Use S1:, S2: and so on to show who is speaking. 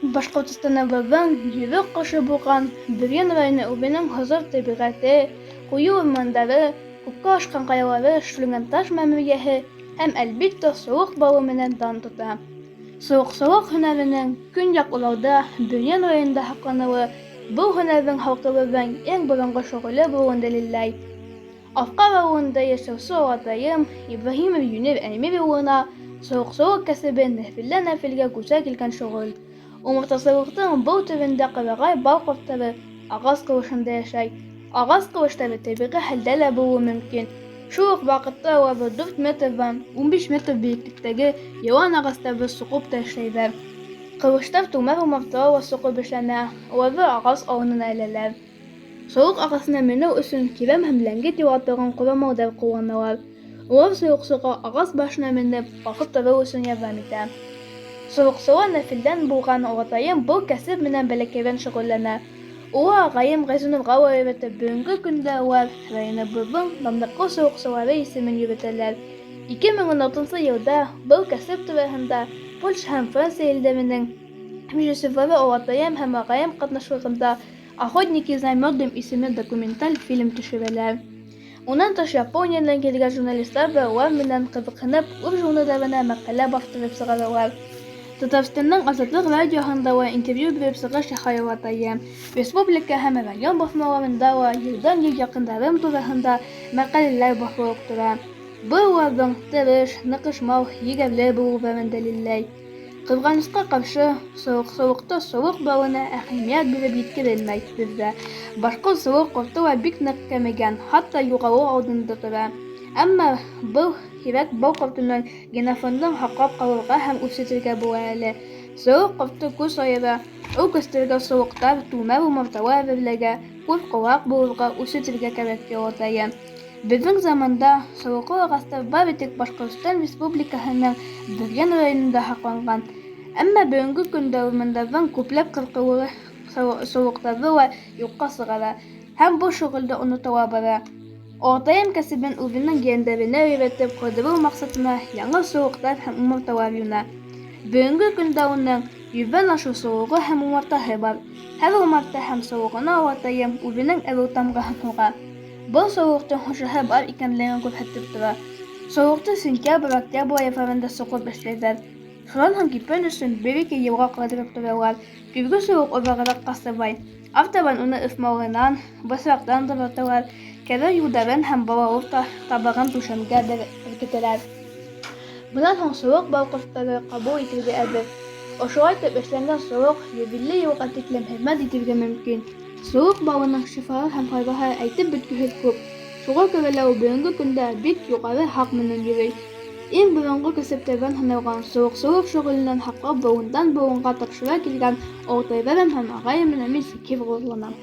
S1: Башҡортостаныбыҙҙың йөҙөк ҡашы булған Бөрйән районы үҙенең хозур тәбиғәте, ҡуйы урмандары, күккә ашҡан ҡаялары, Шүлгән таш мәмерйәһе һәм, әлбиттә, солоҡ бауы менән дан тота. Солоҡсолоҡ һөнәренең Көньяҡ Уралда, Бөрйән районында һаҡланыуы был һөнәрҙең халҡыбыҙҙың иң боронғо шөғөлө булыуын дәлилләй. Аҫҡар ауылында йәшәүсе олатайым Ибраһимов Юнир Әмир улына солоҡсолоҡ кәсебе нәҫелдән нәҫелгә күсә килгән шөғөл. Умартасылыҡтың был төрөндә ҡарағай бал ҡорттары ағас ҡыуышында йәшәй. Ағас ҡыуыштары тәбиғи хәлдә лә булыуы мөмкин. Шул уҡ ваҡытта уларҙы дүрт метрҙан 15 метр бейеклектәге йыуан ағастарҙы соҡоп та эшләйҙәр. Ҡыуыштар түмәр умартала ла соҡоп эшләнә, уларҙы ағас алынына эләләр. Солоҡ ағасына менеү өсөн кирәм һәм ләңге тип аталған ҡорамалдар ҡулланалар. Улар солоҡсыға ағас башына менеп, баҫып тороу өсөн ярҙам итә. Солоҡсола нәҫелдән булған олатайым был кәсеп менән бәләкәйҙән шөғөлләнә. Оло ағайым Ғәйзинурға ла өйрәтеп, бөгөнгө көндә улар районыбыҙҙың данлыҡлы солоҡсолары исемен йөрөтәләр. 2016 йылда был кәсеп тураһында Польша һәм Франция илдәренең режиссерҙары олатайым һәм ағайым ҡатнашлығында Охотники за медом исемле документаль фильм төшөрәләр. Унан тыш Япониянан килгән журналистлар ҙа улар менән ҡыҙыҡһынып үҙ журналдарына мәҡәлә баҫтырып сығаралар. Татарстандың Азатлыҡ радиоһында ла интервью биреп сығыш яһай олатайым. Республика һәм район баҫмаларында ла йылдан-йыл яҡындарым тураһында мәҡәләләр баҫылып тора. Был уларҙың тырыш, ныҡышмал, егәрле булыуҙарын дәлилләй. Ҡыҙғанысҡа ҡаршы, солоҡсолоҡта солоҡ балына әһәмиәт биреп еткерелмәй беҙҙә. Башҡорт солоҡ ҡорто ла бик ныҡ кәмегән, хатта юғалыу алдында тора. Әммә был һирәк бал ҡортоноң генофондын һаҡлап ҡалырға һәм үрсетергә була әле. Солоҡ ҡорто көс айыра, ул көстәргә солоҡтар, түмәр умарталар әҙерләргә, күҙ-ҡолаҡ булырға, үрсетергә кәрәк, ти олатайым. Беҙҙең заманда солоҡло ағастар бары тик Башҡортостан Республикаһының Бөрйән районында һаҡланған. Әммә бөгөнгө көндә урмандарҙың күпләп ҡырҡылыуы солоҡтарҙы ла юҡҡа сығара һәм был шөғөл дә онотола бара. Олатайым кәсебен үҙенең ейәндәренә өйрәтеп ҡалдырыу маҡсатына яңы солоҡтар һәм умарталар юна. Бөгөнгө көндә уның Йөҙҙән ашыу солоғо һәм умартаһы бар. Һәр умарта һәм солоғона олатайым үҙенең ырыу тамғаһын һуға. Был солоҡтоң хужаһы бар икәнлеген күрһәтеп тора. Солоҡто сентябрь, октябрь айҙарында соҡоп эшләйҙәр. Шунан һуң кипер өсөн бер-ике йылға ҡалдырып торалар. Көҙгө солоҡ оҙағыраҡҡа сыбай. Артабан уны ыҫмалынан, бысраҡтан таҙарталар, кәҙә юлдарын һәм балауыҙ табағын түшәмгә беркетәләр. Бынан һуң солоҡ бал ҡорттары ҡабул итергә әҙер. Ошолай итеп эшләнгән солоҡ 150 йылға тиклем хеҙмәт итергә мөмкин. Солоҡ балының шифаһы һәм файҙаһы әйтеп бөткөһөҙ күп. Шуға күрә лә ул бөгөнгө көндә бик юғары хаҡ менән йөрөй. Иң боронғо кәсептәрҙән һаналған солоҡсолоҡ шөғөлөнән һаҡлап быуындан-быуынға тапшыра килгән олатайҙарым һәм ағайым менән мин сикһеҙ ғорурланам.